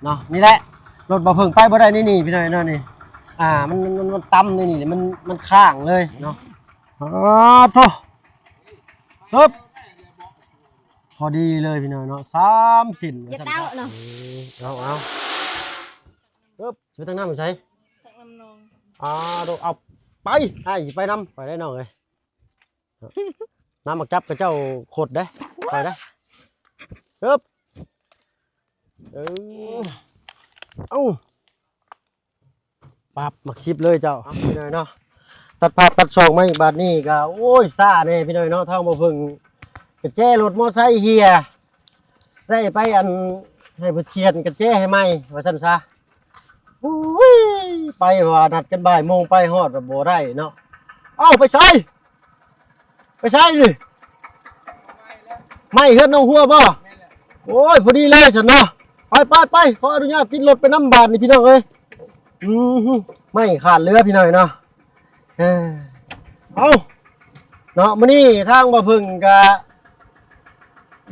ເນາະ. ນີ້ແຫຼະ ລົດບ່າວເຜິ້ງໄປບໍ່ໄດ້ໃນນີ້ພີ່ນ້ອງເນາະ. ນີ້ ອ່າ ມັນ ມັນ ມັນ ມັນຕຳໃນນີ້ ມັນ ມັນຄ້າງເລີຍເນາະ. ອໍ ໂທ້ ຮຶບ ພໍດີເລີຍພີ່ນ້ອງເນາະ ສາມເສັ້ນ ຢ່າເຕົ້າເນາະ. ເອີ ເອົາ ເອົາ ຮຶບ ຊິໄປຕັກນ້ຳຢູ່ໃສ? ຕັກນ້ຳໜອງ. ອ່າ ໂດ ເອົາ ໄປ ອ້າຍຊິໄປນຳ ໄປໄດ້ນ້ອງເອີຍ. ນ້ຳໝາກຈັບຂະເຈົ້າຂົດເດ້ ໄປເດ້. ຮຶບ ເອີ ເອົາ ປັບໝາກສິບເລີຍເຈົ້າ. ພີ່ນ້ອງເນາະ ຕັດພາບຕັດຊ່ອງມາອີກບາດນີ້ກໍ ໂອ້ຍ ຊ້າແດ່ພີ່ນ້ອງເນາະ. ທາງບ່າວເຜິ້ງກະແຈລົດມໍໄຊເຫ່ຍ ໄດ້ໄປອັນ ໃຫ້ເພິ່ນຊຽນກະແຈໃຫ້ໃໝ່ວ່າຊັ້ນຊະ. ໂອ້ຍ ໄປວ່ານັດກັນບ່າຍໂມງ ໄປຮອດແລ້ວບໍ່ໄດ້ເນາະ. ເອົ້າ ໄປໃສ? ໄປໃສນີ້? ໄໝ້ເຮືອນນ້ອງຫົວບໍ່? ໂອ້ຍ ພໍດີເລີຍຊັ້ນເນາະ. ໄປ ໄປ ໄປ ຂໍອະນຸຍາດຕິດລົດໄປນຳບາດນີ້ພີ່ນ້ອງເອີຍ. ອື ໄໝ້ຂາດເຫຼືອພີ່ນ້ອງເນາະ. ເອີ ເອົາ ເນາະ ມື້ນີ້ທາງບ່າວເຜິ້ງກະ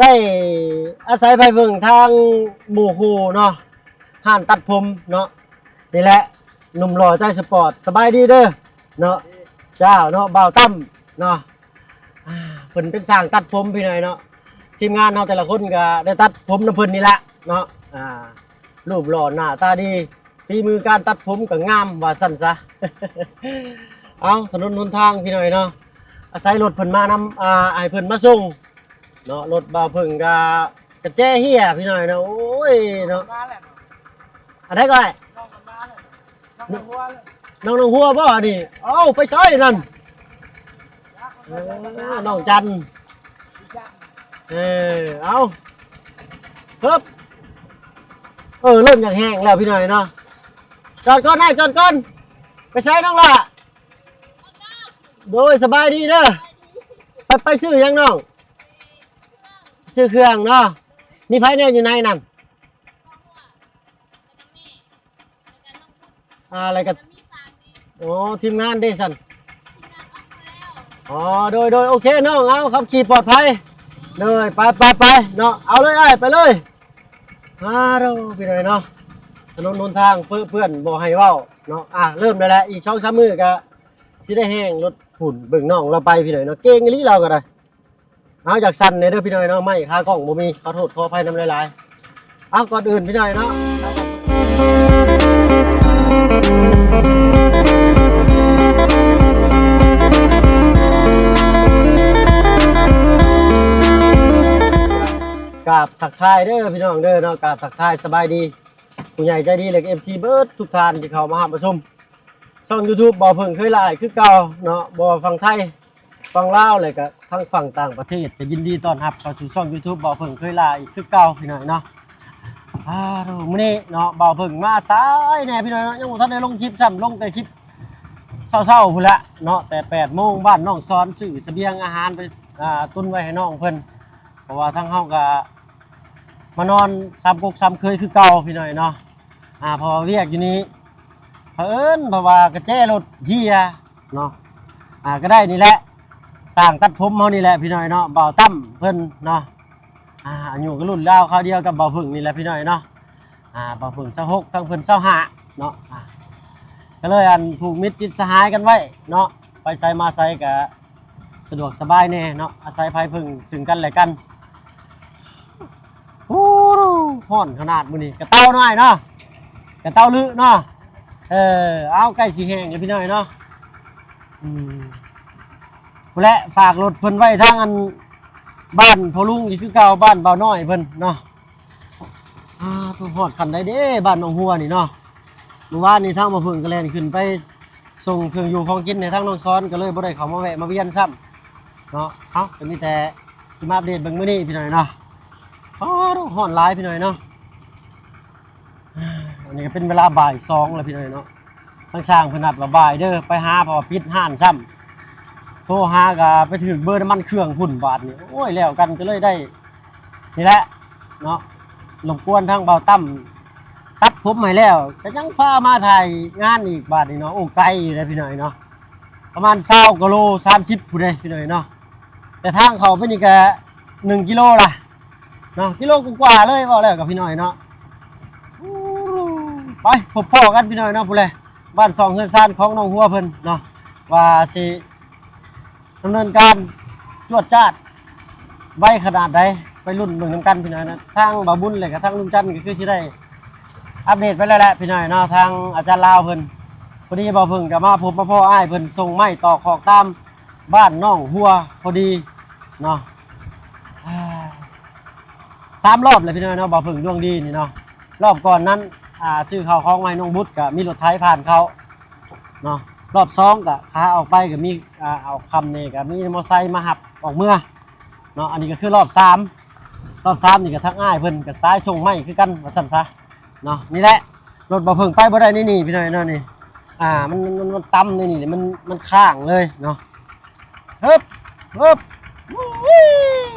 ໄດ້ອາໄສໄພເພິ່ງທາງໂບໂຄເນາະ ຮ້ານຕັດຜົມເນາະ. ນີ້ແຫຼະ ໜຸ່ມຫຼໍ່ໃຈສະປອດ ສະບາຍດີເດີເນາະ. ເຈົ້າເນາະ ບ່າວຕັ້ມເນາະ ອ່າ ເພິ່ນເປັນຊ່າງຕັດຜົມພີ່ນ້ອງເນາະ. ທີມງານເຮົາແຕ່ລະຄົນກະໄດ້ຕັດຜົມນຳເພິ່ນນີ້ແຫຼະເນາະ. ອ່າ ຮູບຫຼໍ່ໜ້າຕາດີ ຝີມືການຕັດຜົມກໍງາມວ່າຊັ້ນຊະ. ເອົາ ຖະໜົນຫົນທາງພີ່ນ້ອງເນາະ ອາໄສລົດເພິ່ນມານຳ ອ່າ ໃຫ້ເພິ່ນມາສົ່ງເນາະ. ລົດບ່າວເຜິ້ງກະກະແຈເຫ່ຍພີ່ນ້ອງເນາະ. ໂອ້ຍເນາະ ອັນໃດກໍໄດ້ ນ້ອງນ້ອງຫົວບໍ່ນີ້? ເອົ້າ ໄປໃສນັ້ນ? ເອີ ນ້ອງຈັນ ເອີ ເອົາ ຮຶບ ເອີ ເລີ່ມຢາກແຫ້ງແລ້ວພີ່ນ້ອງເນາະ. ຈອດກ່ອນນາຍ ຈອດກ່ອນ. ໄປໃສນ້ອງຫຼ້າ? ໂດຍ ສະບາຍດີເດີ. ໄປ ໄປຊື້ຫຍັງນ້ອງ? ຊື້ເຄື່ອງເນາະ. ມີໃຜແດ່ຢູ່ໃນນັ້ນ? ອ່າ ແລ້ວກໍ ໂອ້ ທີມງານເດຊັ້ນ? ອໍ ໂດຍ ໂດຍ ໂອເຄນ້ອງ ເອົາ ຂັບຂີ່ປອດໄພ. ໂດຍ ໄປ ໄປ ໄປເນາະ. ເອົາເລີຍອ້າຍ ໄປເລີຍ. ມາໂດ ພີ່ນ້ອງເນາະ ຖະໜົນຫົນທາງເປິເປື້ອນບໍ່ໃຫ້ເວົ້າເນາະ. ອ່າ ເລີ່ມໄດ້ແລ້ວ ອີກສອງສາມມື້ກະຊິໄດ້ແຫ້ງລົດພຸ້ນ. ເບິ່ງນ້ອງລາວໄປພີ່ນ້ອງເນາະ ເກັ່ງອີ່ຫຼີລາວກໍໄດ້. ເອົາ ຢາກສັ່ນແດ່ເດີພີ່ນ້ອງເນາະ ໄມ້ຂາກ້ອງບໍ່ມີ ຂໍໂທດຂໍອະໄພນຳຫຼາຍໆ. ເອົາ ກ່ອນອື່ນພີ່ນ້ອງເນາະ ກາບທັກທາຍເດີພີ່ນ້ອງເດີເນາະ ກາບທັກທາຍສະບາຍດີຜູ້ໃຫຍ່ໃຈດີ ແລະ ເອັຟຊີເບິດທຸກທ່ານທີ່ເຂົ້າມາຮັບມາຊົມ ຊ່ອງຢູທູບ ບ່າວເຜິ້ງເຄີຍຫຼ້າອີກຄືເກົ່າເນາະ. ບໍ່ວ່າຝັ່ງໄທ ຝັ່ງລາວ ແລະກະທັງຝັ່ງຕ່າງປະເທດ ກະຍິນດີຕ້ອນຮັບເຂົ້າສູ່ຊ່ອງຢູທູບ ບ່າວເຜິ້ງເຄີຍຫຼ້າອີກຄືເກົ່າພີ່ນ້ອງເນາະ. ອ່າ ໂທ້ ມື້ນີ້ເນາະ ບ່າວເຜິ້ງມາສາຍແດ່ພີ່ນ້ອງເນາະ ຍັງບໍ່ທັນໄດ້ລົງຄລິບຊ້ຳ ລົງແຕ່ຄລິບເຊົ້າໆພຸ້ນລະເນາະ ແຕ່ແປດໂມງ ບ້ານນ້ອງສອນ ຊື້ສະບຽງອາຫານໄປ ອ່າ ຕຸນໄວ້ໃຫ້ນ້ອງເພິ່ນ ເພາະວ່າທາງເຮົາກະ ມານອນຊ້ຳກົກຊ້ຳເຄີຍຄືເກົ່າພີ່ນ້ອງເນາະ. ອ່າ ເພາະວ່າວຽກຢູ່ນີ້ ເຜີນ ເພາະວ່າກະແຈລົດເຫ່ຍເນາະ. ອ່າ ກະໄດ້ນີ້ແຫຼະ ຊ່າງຕັດຜົມເຮົານີ້ແຫຼະພີ່ນ້ອງເນາະ ບ່າວຕັ້ມເພິ່ນເນາະ. ອ່າ ອາຍຸກະລຸ້ນລາວຄາວດຽວກັບບ່າວເຜິ້ງນີ້ແຫຼະພີ່ນ້ອງເນາະ. ອ່າ ບ່າວເຜິ້ງຊາວຫົກ ທາງເພິ່ນຊາວຫ້າເນາະ. ອ່າ ກະເລີຍອັນຜູກມິດຈິດສະຫາຍກັນໄວ້ເນາະ ໄປໃສມາໃສກະ ສະດວກສະບາຍແດ່ເນາະ ອາໄສໄພເພິ່ງຊຶ່ງກັນແລະກັນ. ໂອ້ ຮ້ອນຂະໜາດມື້ນີ້ ກະເຕົານ້ອຍເນາະ ກະເຕົາລຶເນາະ. ເອີ ເອົາ ໃກ້ຊິແຫ້ງແລ້ວພີ່ນ້ອງເນາະ. ອືມ ພຸ້ນແຫຼະ ຝາກລົດເພິ່ນໄວ້ທາງອັນບ້ານພໍ່ລຸງອີກຄືເກົ່າ ບ້ານບ່າວນ້ອຍເພິ່ນເນາະ. ອ່າ ໂທ້ ຮອດຂັ້ນໃດເດ້ ບ້ານໜອງຫົວນີ້ເນາະ. ມື້ວານນີ້ທາງບ່າວເຜິ້ງກະແລ່ນຂຶ້ນໄປສົ່ງເຄື່ອງຢູ່ຂອງກິນໃຫ້ທາງນ້ອງສອນ ກະເລີຍບໍ່ໄດ້ເຂົ້າມາແວະມາວຽນຊ້ຳເນາະ. ເອົ້າ ກະມີແຕ່ຊິມາອັບເດດເບິ່ງມື້ນີ້ພີ່ນ້ອງເນາະ. ໂອ້ ຮ້ອນຫຼາຍພີ່ນ້ອງເນາະ. ອັນນີ້ກະເປັນເວລາບ່າຍສອງແລ້ວພີ່ນ້ອງເນາະ. ທາງຊ່າງເພິ່ນນັດວ່າບ່າຍເດີ ໄປຫາ ເພາະວ່າປິດຮ້ານຊ້ຳ. ໂທຫາກະໄປຖືກເບີນ້ຳມັນເຄື່ອງພຸ້ນບາດນີ້. ໂອ້ຍ ແລ້ວກັນກະເລີຍໄດ້ ນີ້ແຫຼະເນາະ ລົບກວນທາງບ່າວຕັ້ມຕັດຜົມໃຫ້ແລ້ວ ກະຍັງພາມາຖ່າຍງານອີກບາດນີ້ເນາະ. ໂອ້ ໄກຢູ່ເດ້ພີ່ນ້ອງເນາະ ປະມານຊາວກວ່າໂລ ສາມສິບພຸ້ນເດ້ພີ່ນ້ອງເນາະ. ແຕ່ທາງເຂົ້າໄປນີ້ກະໜຶ່ງກິໂລລະເນາະ ກິໂລກວ່າໆເລີຍ ເວົ້າແລ້ວກະພີ່ນ້ອງເນາະ. ໄປພົບພໍ້ກັນພີ່ນ້ອງເນາະ ພຸ້ນແຫຼະ ບ້ານຊ່ອງເຮືອນຊານຂອງນ້ອງຫົວເພິ່ນເນາະ ວ່າຊິດຳເນີນການຈວດຈາດໄວຂະໜາດໃດ ໄປລຸ້ນເບິ່ງນຳກັນພີ່ນ້ອງເນາະ. ທາງບ່າວບຸນ ແລະກະທາງລຸງຈັນ ກະຄືຊິໄດ້ອັບເດດໄປແລ້ວແຫຼະພີ່ນ້ອງເນາະ ທາງອາຈານລາວເພິ່ນ. ພໍດີບ່າວເຜິ້ງກະມາພົບມາພໍ້ອ້າຍເພິ່ນ ສົ່ງໄມ້ຕໍ່ຂອກຕາມ ບ້ານໜອງຫົວພໍດີເນາະ. ອາ ສາມລອບແລ້ວພີ່ນ້ອງເນາະ ບ່າວເຜິ້ງດວງດີນີ້ເນາະ. ລອບກ່ອນນັ້ນ ອາ ຊື້ເຂົ້າຂອງມາໃຫ້ນ້ອງບຸດ ກະມີລົດໄຖຜ່ານເຂົ້າເນາະ. ລອບສອງກະຂາອອກໄປກະມີ ອາ ອອກຄ່ຳນີ້ກະມີມໍໄຊມາຮັບອອກເມືອເນາະ. ອັນນີ້ກະຄືລອບສາມ ລອບສາມນີ້ກະທາງອ້າຍເພິ່ນກະສາຍສົ່ງໄມ້ຄືກັນວ່າຊັ້ນຊະເນາະ. ນີ້ແຫຼະ ລົດບ່າວເຜິ້ງໄປບໍ່ໄດ້ໃນນີ້ພີ່ນ້ອງເນາະ ນີ້ ອາ ມັນ ມັນ ມັນຕຳໃນນີ້ ມັນ ມັນຄ້າງເລີຍເນາະ. ຮຶບ ຮຶບ ອຸ້ຍ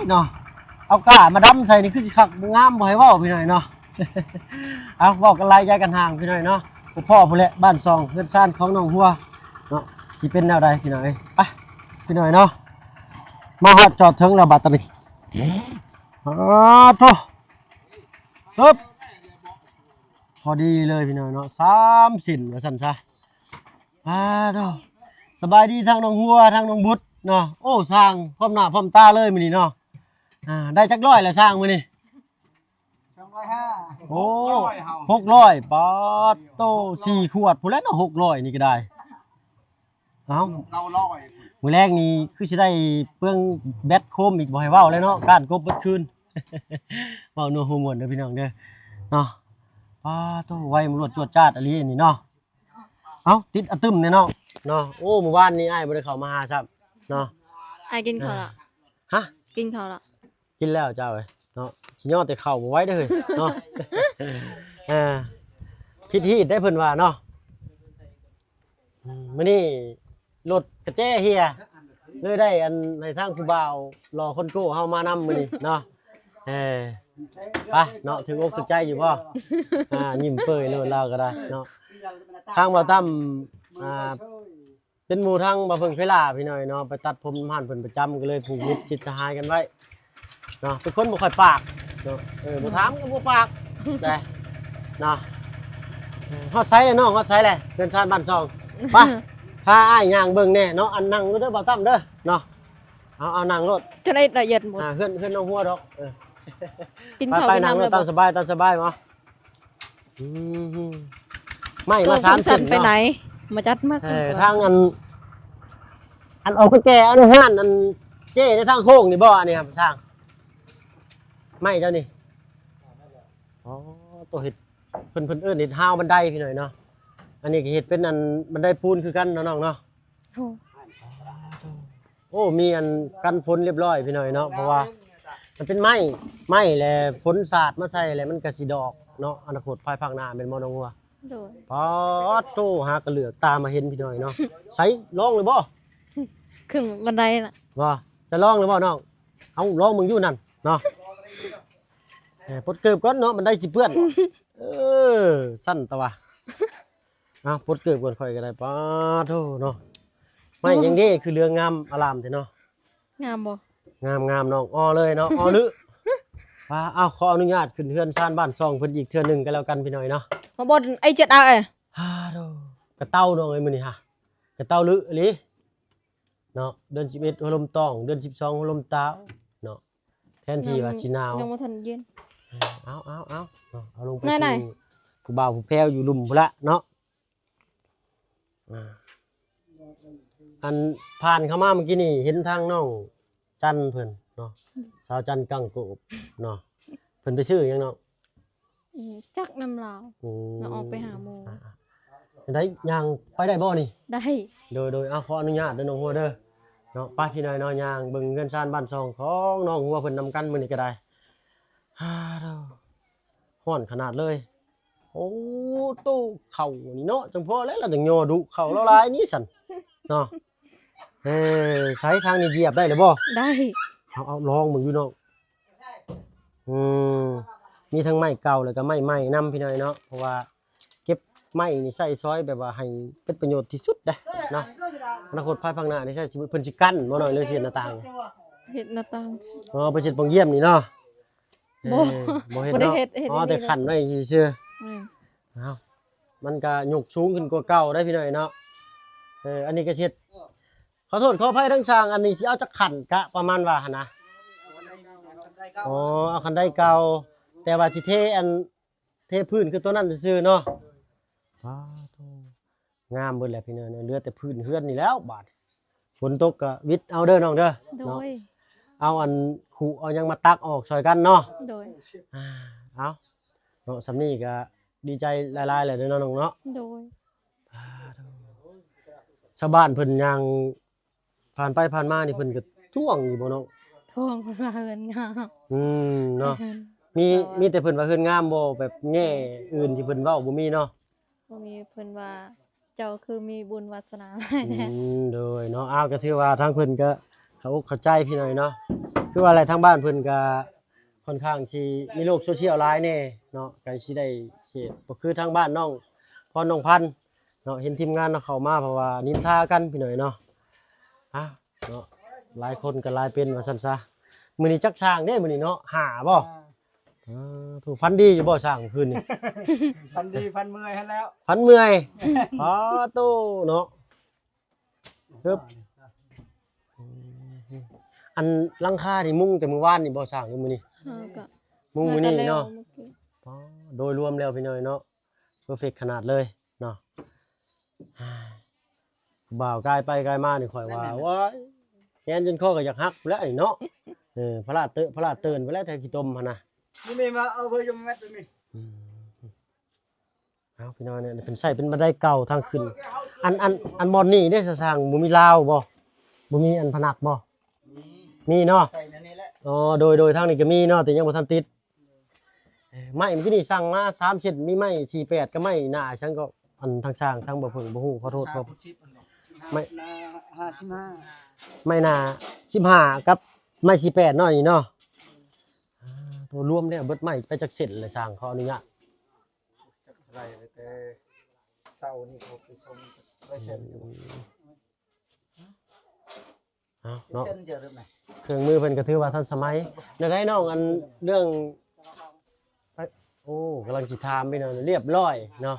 ເນາະ ເອົາກ້າມາດຳໃສ່ນີ້ຄືຊິຄັກງາມບໍ່ໃຫ້ເວົ້າພີ່ນ້ອງເນາະ. ເອົາ ເວົ້າກັນຫຼາຍຢາຍກັນຫ່າງພີ່ນ້ອງເນາະ. ພໍ້ພຸ້ນແຫຼະ ບ້ານຊ່ອງເຮືອນຊານຂອງນ້ອງຫົວເນາະ ຊິເປັນແນວໃດພີ່ນ້ອງເອີຍ. ໄປພີ່ນ້ອງເນາະ ມາຮອດຈອດເຖິງແລ້ວບັດຕານີ້. ອາ ໂທ້ ຮຶບ ພໍດີເລີຍພີ່ນ້ອງເນາະ ສາມເສັ້ນວ່າຊັ້ນຊະ. ອາ ໂທ້ ສະບາຍດີທາງນ້ອງຫົວ ທາງນ້ອງບຸດເນາະ. ໂອ້ ຊ່າງພ້ອມໜ້າພ້ອມຕາເລີຍມື້ນີ້ເນາະ. ອາ ໄດ້ຈັກຮ້ອຍລະຊ່າງມື້ນີ້? ສອງຮ້ອຍຫ້າ. ໂອ້ ຫົກຮ້ອຍ ປາດໂທ້ ສີ່ຂວດພຸ້ນແຫຼະເນາະ ຫົກຮ້ອຍນີ້ກະໄດ້. ເອົ້າ ເກົ້າຮ້ອຍ ມື້ແລງນີ້ຄືຊິໄດ້ເປືອງແບັດໂຄມອີກ ບໍ່ໃຫ້ເວົ້າແລ້ວເນາະ ກ້ານກົບເບິດຄືນ. ເວົ້ານົວຫົວມ່ວນເດີພີ່ນ້ອງເດີເນາະ. ປາດໂທ້ ໄວມາລວດຈວດຈາດອີ່ຫຼີນີ້ເນາະ. ເອົ້າ ຕິດອະຕຶມແດ່ເນາະ ເນາະ. ໂອ້ ມື້ວານນີ້ອ້າຍບໍ່ໄດ້ເຂົ້າມາຫາຊ້ຳເນາະ. ອ້າຍກິນເຂົ້າລະ? ຮະ? ກິນເຂົ້າລະ? ກິນແລ້ວເຈົ້າເອີຍເນາະ. ຊິຍໍແຕ່ເຂົ້າບໍ່ໄຫວເດີເຮີ້ຍເນາະ. ເອີ ຜິດຮີດໄດ້ເພິ່ນວ່າເນາະ. ອືມ ມື້ນີ້ລົດກະແຈເຮຍ ເລີຍໄດ້ອັນໃຫ້ທາງຜູ້ບ່າວຫຼໍ່ຄົນໂກ້ເຮົາມານຳມື້ນີ້ເນາະ. ເອີ ໄປເນາະ ຖືກອົກຖືກໃຈຢູ່ບໍ່? ອາ ຍິ້ມເປີຍໂລດລາວກະໄດ້ເນາະ. ທາງບ່າວຕັ້ມ ອາ ເປັນໝູ່ທາງບ່າວເຜິ້ງເພລາພີ່ນ້ອງເນາະ ໄປຕັດຜົມນຳຮ້ານເພິ່ນປະຈຳ ກະເລີຍຜູກມິດຊິດສະຫາຍກັນໄວ້ເນາະ. ເປັນຄົນບໍ່ຄ່ອຍປາກເນາະ ເອີ ບໍ່ຖາມກະບໍ່ປາກໄດເນາະ. ຮອດໃສແລ້ວນ້ອງ ຮອດໃສແລ້ວ ເຮືອນຊານບ້ານຊ່ອງ? ໄປ ພາອ້າຍຍ່າງເບິ່ງແດ່ເນາະ. ອັນ ນັ່ງໂລດເດີບ່າວຕັ້ມເດີເນາະ. ເອົາ ເອົາ ນັ່ງໂລດ ຈະໄດ້ລະອຽດໝົດ. ອາ ເຮືອນ ເຮືອນນ້ອງຫົວດອກ. ເອີ ກິນເຂົ້າ ໄປ ໄປ ກິນນ້ຳ ນັ່ງໂລດ ຕາມສະບາຍ ຕາມສະບາຍເນາະ. ອືມ ໄມ້ມາສາມເສັ້ນເນາະ ມາຈັດມາ. ເອີ ທາງອັນ ອັນອອກໄປແກ່ເອົາໃນຮ້ານອັນເຈ້ໃນທາງໂຄ້ງນີ້ບໍ່? ອັນນີ້ ຊ່າງ ໄມ້ເຈົ້ານີ້. ອໍ ໂຕເຮັດ ເພິ່ນ ເພິ່ນເອີ້ນເຮັດຮາວບັນໄດພີ່ນ້ອງເນາະ. ອັນນີ້ກະເຮັດເປັນອັນບັນໄດປູນຄືກັນເນາະນ້ອງເນາະ. ໂອ້ ໂອ້ ມີອັນກັນຝົນລຽບລ້ອຍພີ່ນ້ອງເນາະ ເພາະວ່າມັນເປັນໄມ້ ໄມ້ແຫຼະ ຝົນສາດມາໃສ່ແຫຼະ ມັນກະຊິດອກເນາະ ອະນາຄົດພາຍພາກໜ້າແມ່ນບໍ່ນ້ອງຫົວ? ໂດຍ. ປາດໂທ້ ຫາກະເຫຼືອກຕາມາເຫັນພີ່ນ້ອງເນາະ. ໃສ ລອງເລີຍບໍ່? ຂຶ້ນບັນໄດນະ. ບໍ່ ຈະລອງເລີຍບໍ່ນ້ອງ? ເອົາ ລອງເບິ່ງຢູ່ນັ້ນເນາະ. ເອີ ປົດເກີບກ່ອນເນາະ ບັນໄດຊິເປື້ອນ. ເອີ ສັ່ນຕະວະ. ເອົາ ປົດເກີບກ່ອນຂ້ອຍກະໄດ້. ປາດໂທ້ເນາະ ໄມ້ຫຍັງເດ້ ຄືເຫຼືອງງາມອາລາມແທ້ເນາະ. ງາມບໍ່? ງາມໆ ນ້ອງ ອໍ້ເລີຍເນາະ ອໍ້ລຶ. ວ່າ ເອົາ ຂໍອະນຸຍາດຂຶ້ນເຮືອນຊານບ້ານຊ່ອງເພິ່ນອີກເທື່ອໜຶ່ງກະແລ້ວກັນພີ່ນ້ອງເນາະ. ມາບ່ອນໄອ້ເຈັດອາ ເອີຍ ຮາໂດ ກະເຕົານ້ອງເອີຍ ມື້ນີ້ຫາ ກະເຕົາລຶອີ່ຫຼີເນາະ. ເດືອນສິບເອັດຫົວລົມຕອງ ເດືອນສິບສອງຫົວລົມຕາວເນາະ. ແທນທີ່ວ່າຊິໜາວ ຍັງບໍ່ທັນເຢັນ. ເອົາ ເອົາ ເອົາ ເອົາລົງໄປ ໄດ້ ສູ່ຜູ້ບ່າວຜູ້ແພ້ວຢູ່ລຸ່ມພຸ້ນລະເນາະ. ອາ ອັນຜ່ານເຂົ້າມາມື້ກີ້ນີ້ ເຫັນທາງນ້ອງຈັນເພິ່ນເນາະ ສາວຈັນກັງໂກບເນາະ. ເພິ່ນໄປຊື້ຫຍັງນ້ອງ? ອືມ ຈັກນຳລາວ. ອືມ ລາວອອກໄປຫາໝູ່. ອາ ໄດ້ ຍ່າງໄປໄດ້ບໍ່ນີ້? ໄດ້. ໂດຍ ໂດຍ ເອົາ ຂໍອະນຸຍາດເດີນ້ອງຫົວເດີເນາະ. ໄປພີ່ນ້ອງເນາະ ຍ່າງເບິ່ງເຮືອນຊານບ້ານຊ່ອງຂອງນ້ອງຫົວເພິ່ນນຳກັນມື້ນີ້ກະໄດ້. ຮາໂດ ຮ້ອນຂະໜາດເລີຍ. ໂອ້ ໂຕເຂົ້ານີ້ເນາະ ຈັ່ງພໍແລ້ວລາວຈັ່ງຍໍດຸ ເຂົ້າລາວຫຼາຍນີ້ຊັ້ນເນາະ. ເອີ ໃສທາງນີ້ຢຽບໄດ້ແລ້ວບໍ່? ໄດ້. ເອົາ ເອົາ ລອງເບິ່ງຢູ່ນ້ອງ. ອືມ ມີທັງໄມ້ເກົ່າແລ້ວກະໄມ້ໃໝ່ນຳພີ່ນ້ອງເນາະ ເພາະວ່າເກັບໄມ້ນີ້ໃຊ້ສອຍແບບວ່າໃຫ້ເປັນປະໂຫຍດທີ່ສຸດເດ້ເນາະ. ອະນາຄົດພາຍພາກໜ້ານີ້ໃຊ້ຊິ ເພິ່ນຊິກັ້ນບໍ່ນ້ອງ ຫຼືຊິເຮັດໜ້າຕ່າງ? ເຮັດໜ້າຕ່າງ. ອໍ ເພິ່ນຊິເຮັດປ່ອງຢ້ຽມນີ້ເນາະ. ບໍ່ ເອີ ບໍ່ເຮັດ ບໍ່ໄດ້ເນາະ. ເຮັດ ເຮັດ ອໍ ແຕ່ຂັ້ນໄວ້ຊື່ໆ. ແມ່ນ ເອົ້າ ມັນກະຍົກສູງຂຶ້ນກວ່າເກົ່າໄດ໋ພີ່ນ້ອງເນາະ. ເອີ ອັນນີ້ກະຊິເຮັດ ຂໍໂທດຂໍອະໄພທາງຊ່າງ ອັນນີ້ຊິເອົາຈັກຂັ້ນ ກະປະມານວ່າຫັ້ນນະ. ອໍ ເອົາຂັ້ນໄດເກົ່າ ແຕ່ວ່າຊິເທອັນ ເທພື້ນຄືຕົວນັ້ນຊື່ໆເນາະ. ປາໂທ້ ງາມເບິດແລ້ວພີ່ນ້ອງເອີຍ ເຫຼືອແຕ່ພື້ນເຮືອນນີ້ແລ້ວບາດ ຝົນຕົກກະຫວິດເອົາເດີນ້ອງເດີ ໂດ ເນາະ ເອົາອັນຄຸເອົາຫຍັງມາຕັກອອກຊ່ອຍກັນເນາະ. ໂດຍ ອ່າ ເອົາເນາະ ສ່ຳນີ້ກະດີໃຈຫຼາຍໆແລ້ວເດີນ້ອງເນາະ. ໂດຍ ປາໂທ້ ຊາວບ້ານເພິ່ນຍ່າງຜ່ານໄປຜ່ານມານີ້ເພິ່ນກະທ້ວງຢູ່ບໍ່ນ້ອງ? ທ້ວງ ເພິ່ນວ່າເຮືອນງາມ ອືມເນາະ ມີ ມີແຕ່ເພິ່ນວ່າເຮືອນງາມບໍ່ ແບບແງ່ອື່ນທີ່ເພິ່ນເວົ້າບໍ່ມີເນາະ? ບໍ່ມີ ເພິ່ນວ່າເຈົ້າຄືມີບຸນວາສະໜາຫຼາຍແທ້. ອືມ ໂດຍເນາະ ອ້າວ ກະຖືວ່າທາງເພິ່ນກະເຂົ້າອົກເຂົ້າໃຈພີ່ນ້ອງເນາະ. ຄືວ່າແຫຼະ ທາງບ້ານເພິ່ນກະຄ່ອນຂ້າງຊິມີໂລກໂຊຊຽວຫຼາຍແດ່ເນາະ ກະຊິໄດ້ເສບ ບໍ່ຄືທາງບ້ານນ້ອງພອນ ນ້ອງພັນເນາະ ເຫັນທີມງານເຮົາເຂົ້າມາ ເພາະວ່ານິນທາກັນພີ່ນ້ອງເນາະ. ອ່າ ເນາະ ຫຼາຍຄົນກະຫຼາຍເປັນວ່າຊັ້ນຊະ. ມື້ນີ້ຈັກຊ່າງເດ້ມື້ນີ້ເນາະ ຫ້າບໍ່? ອ່າ ເອີ ໂທ້ ຝັນດີຢູ່ບໍ່ຊ່າງມື້ຄືນນີ້? ຝັນດີ ຝັນເມື່ອຍຫັ້ນແລ້ວ ຝັນເມື່ອຍ ປາໂທ້ເນາະ. ເອີບ ອັນຫຼັງຄານີ້ມຸງແຕ່ມື້ວານນີ້ບໍ່ຊ່າງ ຫຼືມື້ນີ້? ເອີ ກະມຸງມື້ນີ້ເນາະ. ປາ ໂດຍລວມແລ້ວພີ່ນ້ອງເນາະ ເພີເຟັກຂະໜາດເລີຍເນາະ. ຜູ້ບ່າວກາຍໄປກາຍມານີ້ຂ້ອຍວ່າ ໂອ້ຍ ແຮງຈົນຄໍກະຢາກຫັກພຸ້ນແຫຼະນີ້ເນາະ. ເອີ ພະລາດເຕີ ພະລາດເຕີນໄປແລ້ວແຖວຂີ້ຕົມຫັ້ນນະ. ນີ້ແມ່ນວ່າເອົາເບີຢົມແມັດຕົວນີ້. ອືມ ເອົາພີ່ນ້ອງເນາະ ເພິ່ນໃຊ້ເປັນບັນໄດເກົ່າທາງຂຶ້ນ. ອັນ ອັນ ອັນບ່ອນນີ້ເດ້ ຊ່າງ ບໍ່ມີລາວບໍ່? ບໍ່ມີອັນພະນັກບໍ່? ມີ ມີເນາະ ໃສ່ແນວນີ້ແຫຼະ. ອໍ ໂດຍ ໂດຍ ທາງນີ້ກະມີເນາະ ແຕ່ຍັງບໍ່ທັນຕິດ. ເອີ ໄມ້ມື້ກີ້ນີ້ສັ່ງມາສາມເສັ້ນ ມີໄມ້ສີ່ແປດກັບໄມ້ໜ້າ ຫຍັງກະ ອັນທາງຊ່າງ ທາງບໍ່ເພິ່ງບໍ່ຮູ້ ຂໍໂທດ ຫ້າ ຂໍ ສິບ ໄມ້ ໜ້າຫ້າສິບຫ້າ ໄມ້ໜ້າສິບຫ້າກັບໄມ້ສີ່ແປດເນາະ ນີ້ເນາະ. ອ່າ ໂຕລວມແລ້ວເບິດໄມ້ໄປຈັກເສັ້ນລະຊ່າງ ຂໍອະນຸຍາດ. ຈັກເທົ່າໃດ ແຕ່ເຊົ້ານີ້ເຂົາໄປສົ່ງໄປເຊັນຢູ່. ເອົາເນາະ ເຊັນເຈີເລີຍແມ່ ເຄື່ອງມືເພິ່ນກະຖືວ່າທັນສະໄໝ. ແນວໃດນ້ອງ ອັນເລື່ອງ ໂອ້ ກຳລັງຊິຖາມພີ່ນ້ອງ ລຽບລ້ອຍເນາະ.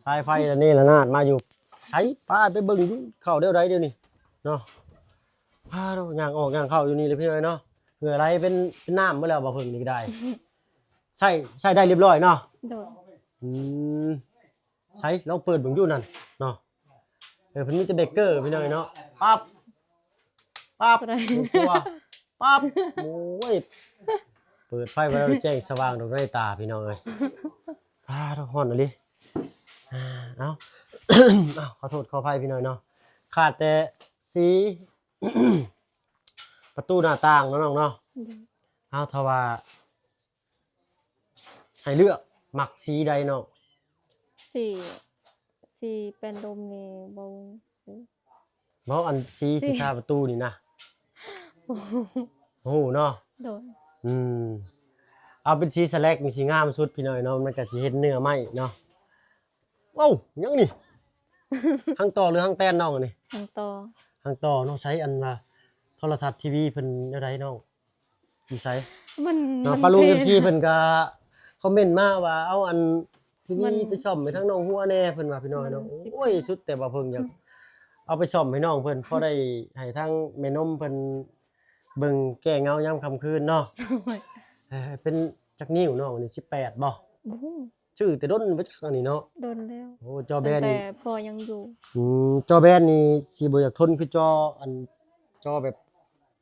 ສາຍໄຟລະເນລະນາດມາຢູ່ໃສ ພາໄປເບິ່ງຢູ່ ເຂົ້າແນວໃດດຽວນີ້ເນາະ. ພາໂດ ຍ່າງອອກຍ່າງເຂົ້າຢູ່ນີ້ແຫຼະພີ່ນ້ອງເນາະ. ເຫື່ອໄຫຼເປັນ ເປັນນ້ຳໝົດແລ້ວ ບໍ່ເພິ່ງນີ້ກະໄດ້. ໃຊ້ ໃຊ້ໄດ້ລຽບລ້ອຍເນາະ. ໂດຍ ອືມ ໃສ ລອງເປີດເບິ່ງຢູ່ນັ້ນເນາະ. ເອີ ເພິ່ນມີແຕ່ເບຣກເກີພີ່ນ້ອງເນາະ. ປັບ ປັບ ບໍ່ກົວ ປັບ ໂອ້ຍ ເປີດໄຟມາແລ້ວແຈ້ງສະຫວ່າງດອກໃນຕາພີ່ນ້ອງເອີຍ. ອ້າ ຮ້ອນອີ່ຫຼີ. ເອົາ ເອົາ ຂໍໂທດຂໍອະໄພພີ່ນ້ອງເນາະ ຂາດແຕ່ສີປະຕູໜ້າຕ່າງເນາະນ້ອງເນາະ. ໂດຍ ເອົາ ຖ້າວ່າ ໃຫ້ເລືອກມັກສີໃດນ້ອງ? ສີ ສີແປ້ນລົມນີ້ບໍ່ ບໍ່ ອັນສີ ສີ ທີ່ທາປະຕູນີ້ນະ ບໍ່ຮູ້ເນາະ. ໂດຍ ອືມ ເອົາເປັນສີສະແລັກນີ້ຊິງາມສຸດພີ່ນ້ອງເນາະ ມັນກະຊິເຫັນເນື້ອໄມ້ເນາະ. ເອົ້າ ຫຍັງນີ້? ຮັງຕໍ່ ຫຼື ຮັງແຕນນ້ອງອັນນີ້? ຮັງຕໍ່ ຮັງຕໍ່ເນາະ. ໃສ ອັນວ່າໂທລະທັດ ທີວີ ເພິ່ນແນວໃດນ້ອງ? ຢູ່ໃສ? ມັນ ເນາະ ມັນ ປ້າລຸງ ເອັຟຊີ ເພິ່ນກະຄອມເມັນມາວ່າ ເອົາອັນທີວີໄປສ້ອມໃຫ້ທາງນ້ອງຫົວແດ່ ເພິ່ນວ່າພີ່ນ້ອງເນາະ. ໂອ້ຍ ສຸດແຕ່ວ່າເພິ່ນຢາກເອົາໄປສ້ອມໃຫ້ນ້ອງເພິ່ນ ພໍໄດ້ໃຫ້ທາງແມ່ນົມເພິ່ນເບິ່ງແກ້ເຫງົາຍາມຄ່ຳຄືນເນາະ. ໂດຍ ເອີ ເປັນຈັກນິ້ວນ້ອງນີ້? ສິບແປດບໍ່? ບໍ່ຮູ້ ຊື້ແຕ່ດົນບໍ່ຈັກອັນນີ້ເນາະ. ດົນແລ້ວ ໂອ້ ຈໍແບນນີ້ ຕັ້ງແຕ່ພໍ່ຍັງຢູ່. ອືມ ຈໍແບນນີ້ຊິບໍ່ຢາກທົນຄືຈໍ ອັນ ຈໍແບບ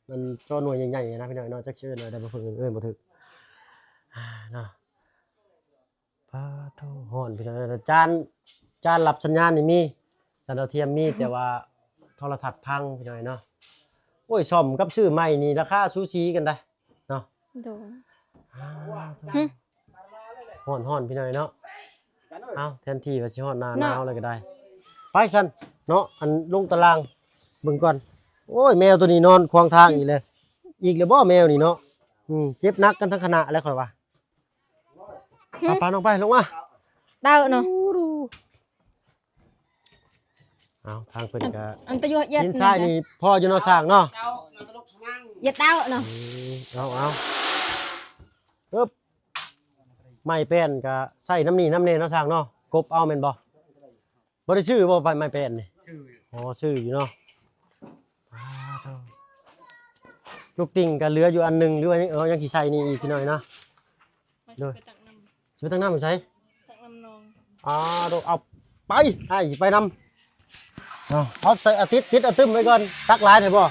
ມັນຈໍໜ່ວຍໃຫຍ່ໆນະພີ່ນ້ອງເນາະ. ຈັກຊິເອີ້ນແນວໃດ ບໍ່ເພິ່ງເອີ້ນບໍ່ຖືກ ອ່າ ເນາະ. ປາໂທ້ ຮ້ອນພີ່ນ້ອງ. ຈານ ຈານຮັບສັນຍານນີ້ມີ ຈານດາວທຽມມີ ແຕ່ວ່າໂທລະທັດພັງພີ່ນ້ອງເນາະ. ໂອ້ຍ ສ້ອມກັບຊື້ໃໝ່ນີ້ລາຄາສູສີກັນໄດ໋ເນາະ. ໂດຍ ອ່າ ຮ້ອນໆ ພີ່ນ້ອງເນາະ. ເອົ້າ ແທນທີ່ວ່າຊິຮອດໜ້າໜາວແລ້ວກະໄດ້ ໄປຊັ້ນເນາະ. ອັນ ລົງຕາລາງເບິ່ງກ່ອນ. ໂອ້ຍ ແມວໂຕນີ້ນອນຂວາງທາງອີກແລ້ວ ອີກແລ້ວບໍ່ແມວນີ້ເນາະ. ອືມ ເຈັບໜັກກັນທັງຄະນະແລ້ວຂ້ອຍວ່າ. ປະ ປະນ້ອງໄປ ລົງມາ ເຕົ້າເນາະ. ເອົາ ທາງເພິ່ນກະ ອັນຕະຍົວະເຢັດ ຫີນຊາຍນີ້ພໍຢູ່ເນາະ ຊ່າງເນາະ. ເຢັດເຕົ້າເນາະ. ອືມ ເອົາ ເອົາ ເອີບ ໄມ້ແປ້ນກໍໃຊ້ນຳນີ້ນຳແດ່ເນາະຊ່າງເນາະ ກົບເອົາແມ່ນບໍ່? ບໍ່ໄດ້ຊື້ບໍ່ ໄມ້ແປ້ນນີ້? ຊື້ຢູ່. ອໍ ຊື້ຢູ່ເນາະ. ປາດໂທ້ ລູກຕິ່ງກໍເຫຼືອຢູ່ອັນໜຶ່ງ ຫຼືວ່າຍັງ ເອີ ຍັງຊິໃສ່ນີ້ອີກພີ່ນ້ອງເນາະ. ໂດຍ ຊິໄປຕັກນ້ຳ ຊິໄປຕັກນ້ຳຢູ່ໃສ? ຕັກນ້ຳໜອງ. ອາ ໂດ ເອົາໄປ ອ້າຍຊິໄປນຳ. ເອົາ ເອົາໃສ່ ເອົາຕິດ ຕິດ ເອົາຕຶ້ມໄວ້ກ່ອນ. ຕັກຫຼາຍແທ້ບໍ່?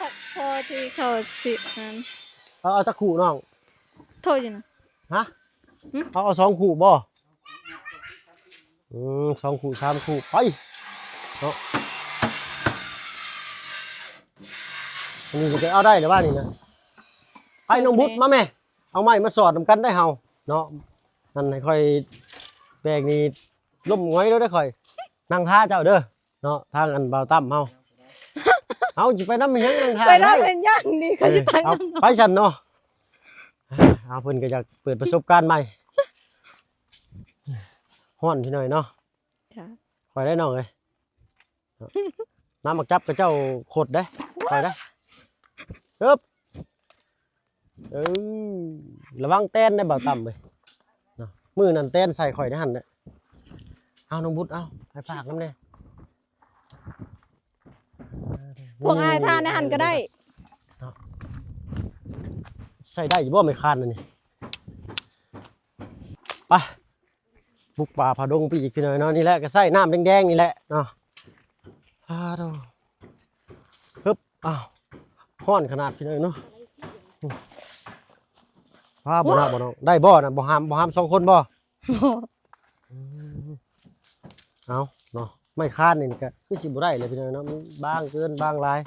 ຕັກພໍທີ່ເຂົາຊິອັນນັ້ນ. ເອົາ ເອົາຈັກຄູ່ນ້ອງ? ໂທດຢູ່ນະ. ຮະ? ຫຶ? ເອົາ ເອົາສອງຄູ່ບໍ່? ອືມ ສອງຄູ່ ສາມຄູ່ ໄປເນາະ. ອັນນີ້ກໍເອົາໄດ້ແລ້ວວ່ານີ້ນະ. ໄປນ້ອງບຸດມາແມ່ ເອົາໄມ້ມາສອດນຳກັນໄດ້ເຮົາເນາະ. ນັ້ນໃຫ້ຂ້ອຍແບກນີ້ລົ້ມຫງອຍໂລດໄດ໋ຂ້ອຍ. ນັ່ງຖ້າເຈົ້າເດີເນາະ ທາງອັນບ່າວຕັ້ມເຮົາ. ເຮົາຊິໄປນຳແມ່ນຫຍັງ ນັ່ງຖ້າ ໄປນຳແມ່ນຫຍັງນີ້ ຂ້ອຍຊິໄປນຳ. ເອີ ເອົາ ໄປຊັ້ນເນາະ. ເອົາ ເພິ່ນກໍຢາກເປີດປະສົບການໃໝ່. ຮ້ອນພີ່ນ້ອງເນາະ. ຈ້າ ຂ້ອຍໄດ້ນ້ອງເອີຍ. ນ້ຳໝາກຈັບຂະເຈົ້າຂົດເດ້ ຂ້ອຍເດ້. ເອີບ ເອີ ລະວັງແຕນເດ້ບ່າວຕັ້ມເອີຍເນາະ. ມື້ນັ້ນແຕນໃສ່ຂ້ອຍໃນຫັ້ນແຫຼະ. ເອົາ ນ້ອງບຸດ ເອົາ ໃຫ້ຝາກນຳແດ່. ພວກອ້າຍທາໃນຫັ້ນກໍໄດ້ເນາະ. ໃສ່ໄດ້ຢູ່ບໍ່ໄມ້ຄານອັນນີ້? ໄປ ບຸກປ່າຜາດົງໄປອີກພີ່ນ້ອງເນາະ. ນີ້ແຫຼະ ກໍໃຊ້ນ້ຳແດງໆນີ້ແຫຼະເນາະ. ອາໂທ້ ຮຶບ ອ້າວ ຮ້ອນຂະໜາດພີ່ນ້ອງເນາະ. ພາບໍ່ນະ ບໍ່ນ້ອງ ໄດ້ບໍ່ນະ? ບໍ່ຫາມ ບໍ່ຫາມສອງຄົນບໍ່? ບໍ່. ອືມ ເອົາເນາະ ໄມ້ຄານນີ້ກໍຄືຊິບໍ່ໄດ້ແຫຼະພີ່ນ້ອງເນາະ ມັນບາງເກີນ ບາງຫຼາຍ.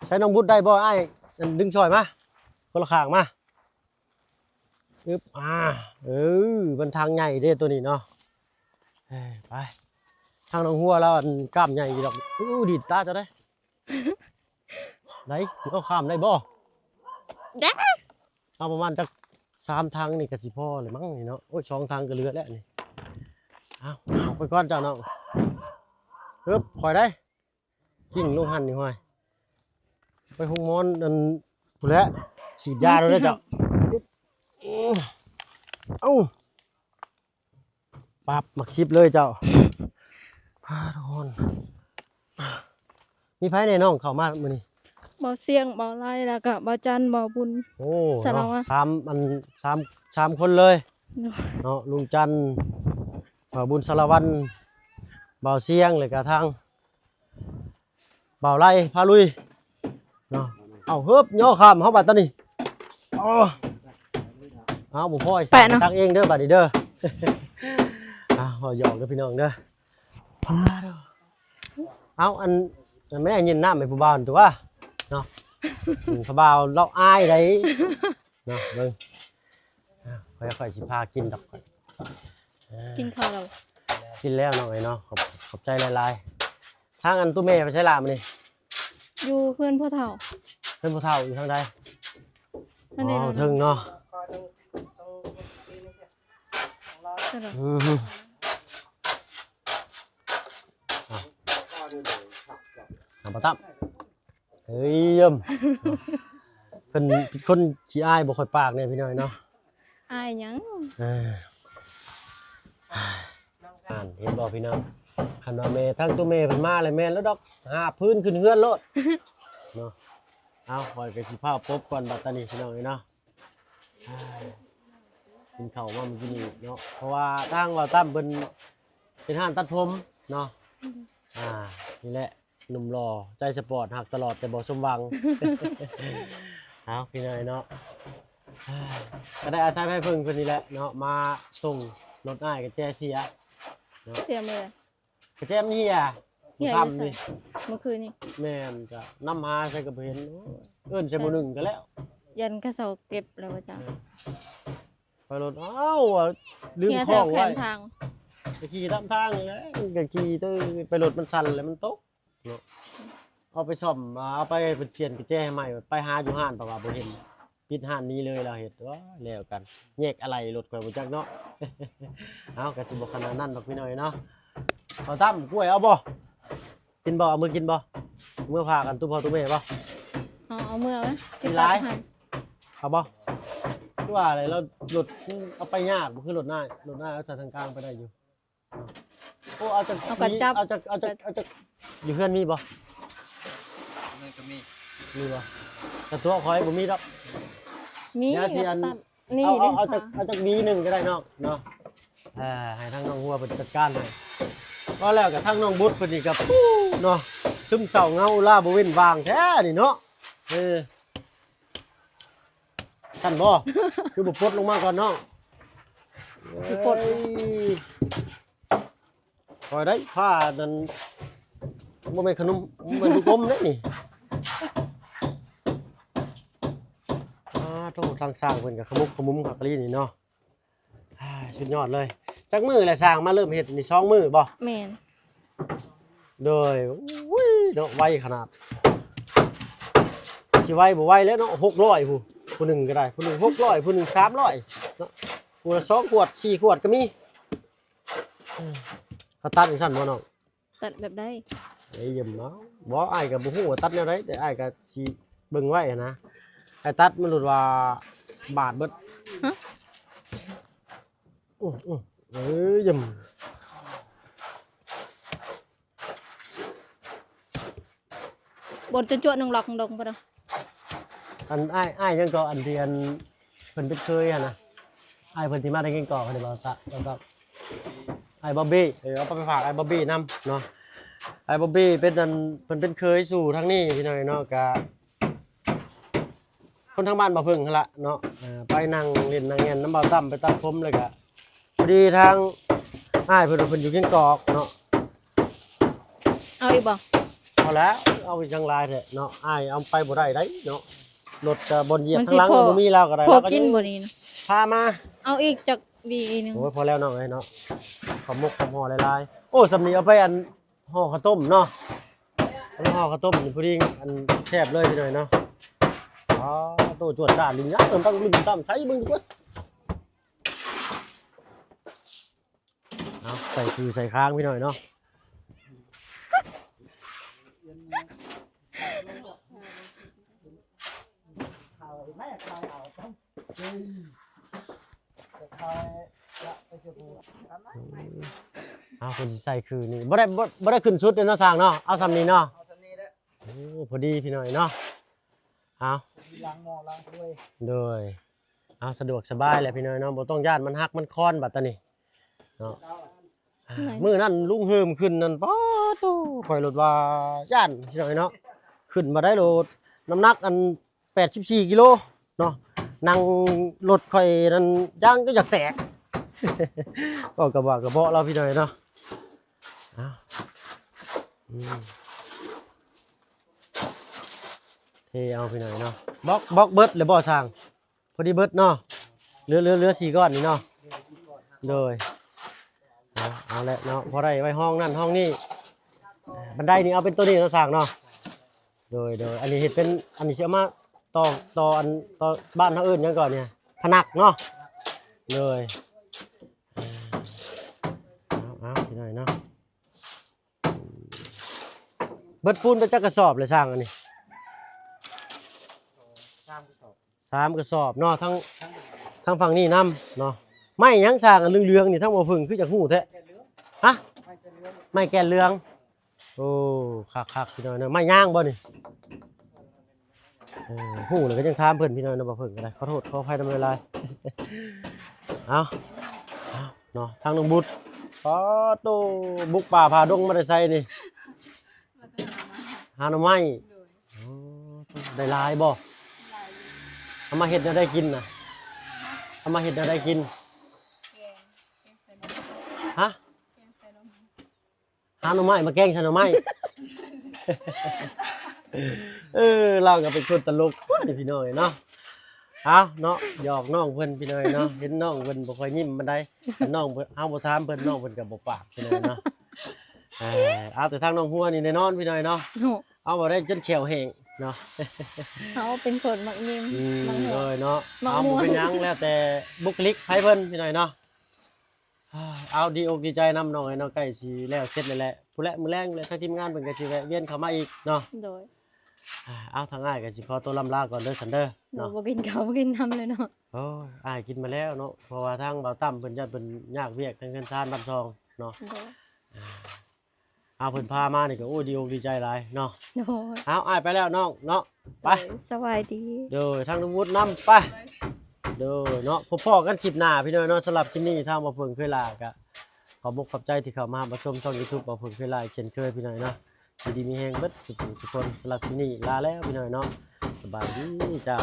ໃຊ້ນ້ອງບຸດໄດ້ບໍ່? ອ້າຍ ອັນ ດຶງຊ່ອຍມາ ຄົນລະຂ້າງມາ. ອຶບ ອາ ເອີ ມັນທາງໃຫຍ່ເດ້ໂຕນີ້ເນາະ. ເອີ ໄປ ທາງໜອງຫົວລາວ ອັນ ກ້າມໃຫຍ່ຢູ່ດອກ. ອູ້ ດີດຕາເຈົ້າເດ້. ໄດ້ ເອົາ ຂ້າມໄດ້ບໍ່? ໄດ້. ເອົາ ປະມານຈັກສາມຖັງນີ້ກໍຊິພໍແລ້ວມັ້ງນີ້ເນາະ. ໂອ້ຍ ສອງຖັງກໍເຫຼືອແລ້ວນີ້. ເອົາ ອອກໄປກ່ອນເຈົ້ານ້ອງ. ເອີບ ຂ້ອຍໄດ້ ກິ້ງລົງຫັ້ນນີ້ ຫ້ວຍ ໄປໂຮງໝໍ ອັນ ພຸ້ນແຫຼະ ສີດຢາໂລດເດີເຈົ້າ. ເອົ້າ ປັບ ໝາກສິບເລີຍເຈົ້າ. ພາທຸກຄົນ ມີໃຜແດ່ນ້ອງເຂົ້າມາມື້ນີ້? ບ່າວຊຽງ ບ່າວໄລ ແລ້ວກະບ່າວຈັນ ບ່າວບຸນ. ໂອ້ ສາລະວັນ ເນາະ ສາມ ອັນ ສາມ ສາມຄົນເລີຍ ໂດຍ ເນາະ. ລຸງຈັນ ບ່າວບຸນ ສາລະວັນ ບ່າວຊຽງ ແລ້ວກະທາງ ບ່າວໄລພາລຸຍເນາະ. ເອົາ ເຮີບ ຍໍຂ້າມເຮົາບັດຕອນນີ້. ໂອ້ ເອົາ ບໍ່ພໍ ໄປເນາະ ຕັກເອງເດີບັດນີ້ເດີ. ເອົາ ເວົ້າຫຍອກເດີພີ່ນ້ອງເດີ. ເອົາ ອັນ ແມ່ຍິນນ້ຳໃຫ້ຜູ້ບ່າວນັ້ນຕົວະເນາະ. ອືມ ຜູ້ບ່າວລາວອາຍໃດ ເນາະ. ເບິ່ງ ຂ້ອຍ ຂ້ອຍຊິພາກິນດອກ. ເອີ ກິນເຂົ້າແລ້ວ? ກິນແລ້ວນ້ອງເອີຍເນາະ. ຂອບ ຂອບໃຈຫຼາຍໆ. ທາງອັນຕູ້ແມ່ໄປໃສລະມື້ນີ້? ຢູ່ເຮືອນພໍ່ເຖົ້າ. ເຮືອນພໍ່ເຖົ້າຢູ່ທາງໃດ? ທາງໃດ? ອໍ ເທິງເນາະ. ອືມ ເອົາ ເອົາບໍ່ຕຳ. ເຮີ້ຍ ເພິ່ນເປັນຄົນຂີ້ອາຍ ບໍ່ຄ່ອຍປາກແດ່ພີ່ນ້ອງເນາະ. ອາຍຫຍັງ? ເອີ ຫັ້ນ ເຫັນບໍ່ພີ່ນ້ອງ? ຄັນວ່າແມ່ ທາງໂຕແມ່ເພິ່ນມາແລ້ວແມ່ນແລ້ວດອກ ຫາບພື້ນຂຶ້ນເຮືອນໂລດເນາະ. ເອົາ ຂ້ອຍກໍຊິພາປົບກ່ອນບັດຕານີ້ພີ່ນ້ອງເອີຍເນາະ. ກິນເຂົ້າມາມື້ກີ້ນີ້ເນາະ ເພາະວ່າທາງບ່າວຕັ້ມເພິ່ນເຮັດຮ້ານຕັດຜົມເນາະ. ອືມ ອ່າ ນີ້ແຫຼະ ໜຸ່ມຫຼໍ່ໃຈສະປອດ ຮັກຕະຫຼອດແຕ່ບໍ່ສົມຫວັງ. ເອົາ ພີ່ນ້ອງເນາະ ກໍໄດ້ອາໄສໃຫ້ເພິ່ນ ເພິ່ນນີ້ແຫຼະເນາະ ມາສົ່ງລົດອ້າຍກະແຈເສຍເນາະ. ເສຍມື້ໃດ? ກະແຈມັນເຫ່ຍ ເຫ່ຍຢູ່ໃສ? ມື້ຄ່ຳນີ້ ມື້ຄືນນີ້. ແມ່ນ ກະນຳຫາໃສກໍບໍ່ເຫັນ ເອີ້ນໃສ່ໝໍ້ໜຶ່ງກໍແລ້ວ. ຢ້ານເຂົາເຈົ້າເກັບແລ້ວວ່າຈັ່ງ. ເອີ ໄປລົດ ອ້າວ ລືມຂອງໄວ້ ແຄມທາງ ໄປຂີ່ຕາມທາງນີ້ແຫຼະ ມັນກໍຂີ່ໄປ ລົດມັນສັ່ນແລ້ວມັນຕົກເນາະ. ເອົາໄປສ້ອມ ເອົາໄປເພິ່ນສຽນກະແຈໃຫ້ໃໝ່ ໄປຫາຢູ່ຮ້ານ ເພາະວ່າບໍ່ເຫັນ ປິດຮ້ານໜີເລີຍ ລາວເຮັດ. ໂອ້ຍ ແລ້ວກັນ ແຍກອາໄຫຼ່ລົດຂ້ອຍບໍ່ຈັກເນາະ. ເອົາ ກໍຊິບໍ່ຂະໜາດນັ້ນດອກພີ່ນ້ອງເນາະ. ເອົາຕຳກ້ວຍເອົາບໍ່? ກິນບໍ່? ເອົາມືກິນບໍ່? ເມືອຝາກອັນຕູ້ພໍ່ຕູ້ແມ່ບໍ່? ເອົາ ເອົາເມືອໄວ້ ຊິຕັດໃຫ້. ເອົາບໍ່? ໂຕ ວ່າແລ້ວ ລົດເອົາໄປຍາກບໍ່ ຄືລົດນ້າ ລົດນ້າເອົາສາຍທາງກາງໄປໄດ້ຢູ່. ໂອ້ ເອົາຈັກ ເອົາກະຈັບ ເອົາຈັກ ເອົາຈັກ ເອົາຈັກ ຢູ່ເຮືອນມີບໍ່? ແມ່ນກໍມີ ມີບໍ່? ແຕ່ຕົວຂ້ອຍບໍ່ມີດອກ ມີ ດຽວຊິອັນ ນີ້ ເອົາ ເອົາ ເອົາຈັກ ເອົາຈັກຫວີໜຶ່ງກໍໄດ້ນ້ອງເນາະ. ເອີ ໃຫ້ທາງນ້ອງຫົວເພິ່ນຈັດການໃຫ້. ພໍແລ້ວກໍທາງນ້ອງບຸດເພິ່ນນີ້ກໍ ເນາະ ຊຶມເສົ້າເຫງົາອຸລາບໍ່ເວັ້ນຫວ່າງແທ້ນີ້ເນາະ. ເອີ ຊັ້ນບໍ່? ຄືບໍ່ປົດລົງມາກ່ອນນ້ອງ? ຊິປົດ ໂອ້ຍ ຂ້ອຍໄດ້ຜ້ານັ້ນ ບໍ່ແມ່ນຂະໜົມ ບໍ່ແມ່ນລູກອົມເດ້ນີ້. ອາ ໂທ້ ທາງຊ່າງເພິ່ນກໍຂະໝຸກຂະໝຸມຄັກອີ່ຫຼີນີ້ເນາະ. ອາ ສຸດຍອດເລີຍ. ຈັກມື້ແລ້ວຊ່າງມາເລີ່ມເຮັດນີ້? ສອງມື້ບໍ່? ແມ່ນ. ໂດຍ ໂອ້ຍ ເນາະ ໄວຂະໜາດ ຊິໄວບໍ່ໄວແລ້ວເນາະ. ຫົກຮ້ອຍ ຜູ້ ຜູ້ໜຶ່ງກໍໄດ້ ຜູ້ໜຶ່ງຫົກຮ້ອຍ ຜູ້ໜຶ່ງສາມຮ້ອຍເນາະ. ຜູ້ລະສອງຂວດ ສີ່ຂວດກໍມີ. ເອີ ເຂົາຕັດຈັ່ງຊັ້ນບໍ່ນ້ອງ? ຕັດແບບໃດ? ໄດ້ຢືມເອົາ. ບໍ່ ອ້າຍກໍບໍ່ຮູ້ວ່າຕັດແນວໃດ ແຕ່ອ້າຍກໍຊິເບິ່ງໄວ້ຫັ້ນນະ. ອ້າຍຕັດມັນໂລດວ່າບາດເບິດ. ຮະ? ອື ອື ເອີ ຢືມ. ບົດຈວດໆ ໜຶ່ງລັອກ ໜຶ່ງດອກ ບໍ່ໄດ້. ອັນ ອ້າຍ ອ້າຍຫຍັງກໍ ອັນທີ່ ອັນ ເພິ່ນເປັນເຄີຍຫັ້ນນະ ອ້າຍເພິ່ນທີ່ມາແຕ່ແກ້ງກອກຫັ້ນ ເວົ້າຊະ ເວົ້າຊະ ອ້າຍບອບບີ. ເອີ ເອົາໄປຝາກອ້າຍບອບບີນຳເນາະ. ອ້າຍບອບບີເປັນ ອັນ ເພິ່ນເປັນເຄີຍສູ່ທາງນີ້ພີ່ນ້ອງເນາະ. ກະຄົນທາງບ້ານບ່າວເຜິ້ງຫັ້ນລະເນາະ. ເອີ ໄປນັ່ງຫຼິ້ນນັ່ງແອ່ນນຳບ່າວຕັ້ມ ໄປຕັດຜົມ ແລ້ວກະ ພໍດີທາງອ້າຍເພິ່ນ ເພິ່ນຢູ່ແກ້ງກອກເນາະ. ເອົາອີກບໍ່? ພໍແລ້ວ ເອົາຫຍັງຫຼາຍແທ້ເນາະ. ອ້າຍເອົາໄປບໍ່ໄດ້ໃດເນາະ. ລົດກະບ່ອນຢຽບທາງຫຼັງບໍ່ມີ ລາວກໍໄດ້ ພໍກິນບໍ່ນີ້ນະ? ພາມາ ເອົາອີກຈັກຫວີໜຶ່ງ. ໂອ້ຍ ພໍແລ້ວນ້ອງເອີຍເນາະ. ຂອບມົກຂອບຫໍ່ຫຼາຍໆ. ໂອ້ ສ່ຳນີ້ເອົາໄປ ອັນ ຫໍ່ເຂົ້າຕົ້ມເນາະ. ເອົາໄປຫໍ່ເຂົ້າຕົ້ມນີ້ ພໍດີ ອັນ ແຊບເລີຍພີ່ນ້ອງເນາະ. ອໍ ໂຕ ຈວດຈາດ ລິນຍາ ເອີ ຕັ້ງລິນຕາມໃສ່ເບິ່ງດີກວ່າ. ເອົາ ໃສ່ຄືໃສ່ຄ້າງພີ່ນ້ອງເນາະ. ເອົາ ເພິ່ນຊິໃສ່ຄືນີ້ ບໍ່ໄດ້ ບໍ່ ບໍ່ໄດ້ຂຶ້ນສຸດເດ້ເນາະຊ່າງເນາະ. ເອົາສ່ຳນີ້ເນາະ. ເອົາສ່ຳນີ້ແຫຼະ. ໂອ້ ພໍດີພີ່ນ້ອງເນາະ. ເອົາ ລ້າງໝໍ້ລ້າງຖ້ວຍ ໂດຍ ເອົາ ສະດວກສະບາຍແຫຼະພີ່ນ້ອງເນາະ. ບໍ່ຕ້ອງຢ້ານມັນຫັກມັນຄອນບັດຕານີ້ເນາະ. ອາ ມື້ນັ້ນລຸງເຮີມຂຶ້ນນັ້ນ ປາໂທ້ ຂ້ອຍໂລດວ່າຢ້ານພີ່ນ້ອງເນາະ. ຂຶ້ນມາໄດ້ໂລດ ນ້ຳໜັກອັນ ແປດສິບສີ່ກິໂລເນາະ. ນັ່ງລົດຂ້ອຍນັ້ນ ຢາງກໍຢາກແຕກ. ເວົ້າກະບາກະເບາະລາວພີ່ນ້ອງເນາະ. ເອົາ ອືມ ເທເອົາພີ່ນ້ອງເນາະ. ບລັອກ ບລັອກເບິດແລ້ວບໍ່ຊ່າງ? ພໍດີເບິດເນາະ. ເຫຼືອ ເຫຼືອ ເຫຼືອສີ່ກ້ອນນີ້ເນາະ. ໂດຍ ເອົາ ເອົາແຫຼະເນາະ ພໍໄດ້ໄວ້ຫ້ອງນັ້ນຫ້ອງນີ້. ບັນໄດນີ້ເອົາເປັນໂຕນີ້ເນາະຊ່າງເນາະ. ໂດຍ ໂດຍ ອັນນີ້ເຮັດເປັນ ອັນນີ້ຊິເອົາມາຕໍ່ ຕໍ່ ອັນ ຕໍ່ ບ້ານເຮົາເອີ້ນຫຍັງກ່ອນນີ້? ພະນັກເນາະ. ໂດຍ ເອົາ ເອົາ ພີ່ນ້ອງເນາະ. ເບິດປູນໄປຈັກກະສອບແລ້ວຊ່າງອັນນີ້? ສາມກະສອບ ສາມກະສອບເນາະ. ທັງ ທັງຝັ່ງນີ້ນຳເນາະ. ໄມ້ຫຍັງຊ່າງອັນເຫຼືອງໆນີ້ ທັງບໍ່ເພິ່ງຄືຢາກຮູ້ແທ້? ຮະ? ໄມ້ແກ່ນເຫຼືອງ. ໂອ້ ຄັກໆ ພີ່ນ້ອງເນາະ. ໄມ້ຍາງບໍ່ນີ້? ເອີ ຮູ້ແລ້ວກໍຍັງຖາມເພິ່ນ ພີ່ນ້ອງເນາະ. ບໍ່ເພິ່ງກໍໄດ້ ຂໍໂທດຂໍອະໄພນຳຫຼາຍໆ. ເອົາ ເອົາເນາະ ທາງນ້ອງບຸດ ປາໂທ້ ບຸກປ່າຜ່າດົງມາແຕ່ໃສນີ້? ມາແຕ່ຫາໜໍ່ໄມ້. ຫາໜໍ່ໄມ້. ໂດຍ. ໂອ້ ໄດ້ຫຼາຍບໍ່? ຫຼາຍຢູ່. ເອົາມາເຮັດແນວໃດກິນນະ? ເອົາມາເຮັດແນວໃດກິນ? ແກງ ແກງໃສ່ໜໍ່ໄມ້. ຮະ? ແກງໃສ່ໜໍ່ໄມ້. ຫາໜໍ່ໄມ້ມາແກງໃສ່ໜໍ່ໄມ້. ເອີ ລາວກໍເປັນຄົນຕະຫຼົກເດ້ພີ່ນ້ອງເນາະ. ເອົາເນາະ ຫຍອກນ້ອງເພິ່ນພີ່ນ້ອງເນາະ. ເຫັນນ້ອງເພິ່ນບໍ່ຄ່ອຍຍິ້ມປານໃດ ແຕ່ນ້ອງເພິ່ນ ເຮົາບໍ່ຖາມເພິ່ນ ນ້ອງເພິ່ນກໍບໍ່ປາກພີ່ນ້ອງເນາະ. ເອີ ເອົາແຕ່ທາງນ້ອງຫົວນີ້ແນ່ນອນພີ່ນ້ອງເນາະ. ເຮົາບໍ່ໄດ້ຈົນແຂ້ວແຫ້ງເນາະ. ເຮົາເປັນຄົນມັກຍິ້ມ ອືມ ມັກຫົວ ໂດຍເນາະ. ເອົາ ບໍ່ເປັນຫຍັງ ແລ້ວແຕ່ບຸກຄະລິກໃຜເພິ່ນພີ່ນ້ອງເນາະ. ເອົາ ດີອົກດີໃຈນຳນ້ອງເອີຍເນາະ. ໃກ້ຊິແລ້ວເສັດແລ້ວແຫຼະ ພຸ້ນແຫຼະ ມື້ແລງແຫຼະ ທາງທີມງານເພິ່ນກໍຊິແວະວຽນເຂົ້າມາອີກເນາະ. ໂດຍ. ອ່າ ເອົາ ທາງອ້າຍກໍຊິຂໍຕົວລ່ຳລາກ່ອນເດີ ຊັ້ນເດີ ໂດຍ ເນາະ ບໍ່ກິນເຂົ້າບໍ່ກິນນ້ຳເລີຍເນາະ. ໂອ້ຍ ອ້າຍກິນມາແລ້ວເນາະ ເພາະວ່າທາງບ່າວຕັ້ມເພິ່ນຢ້ານເພິ່ນຍາກວຽກທາງເຮືອນຊານບ້ານຊ່ອງເນາະ. ໂດຍ ອ່າ ເອົາ ເພິ່ນພາມານີ້ກໍ ໂອ້ຍ ດີອົກດີໃຈຫຼາຍເນາະ. ໂດຍ ເອົາ ອ້າຍໄປແລ້ວນ້ອງເນາະ ໄປ ໂດຍ ສະບາຍດີ. ໂດຍ ທາງລຸງວຸດນຳ ໄປ. ໂດຍເນາະ ພົບພໍ້ກັນຄລິບໜ້າພີ່ນ້ອງເນາະ. ສຳລັບຄລິບນີ້ທາງບ່າວເຜິ້ງເຄີຍລາກໍ ຂອບອົກຂອບໃຈທີ່ເຂົ້າມາຮັບມາຊົມຊ່ອງຢູທູບບ່າວເຜິ້ງເຄີຍລາອີກເຊັ່ນເຄີຍພີ່ນ້ອງເນາະ. ຢູ່ດີມີແຮງເບິດສູ່ຜູ້ສູ່ຄົນ. ສຳລັບຄລິບນີ້ລາແລ້ວພີ່ນ້ອງເນາະ. ສະບາຍດີເຈົ້າ.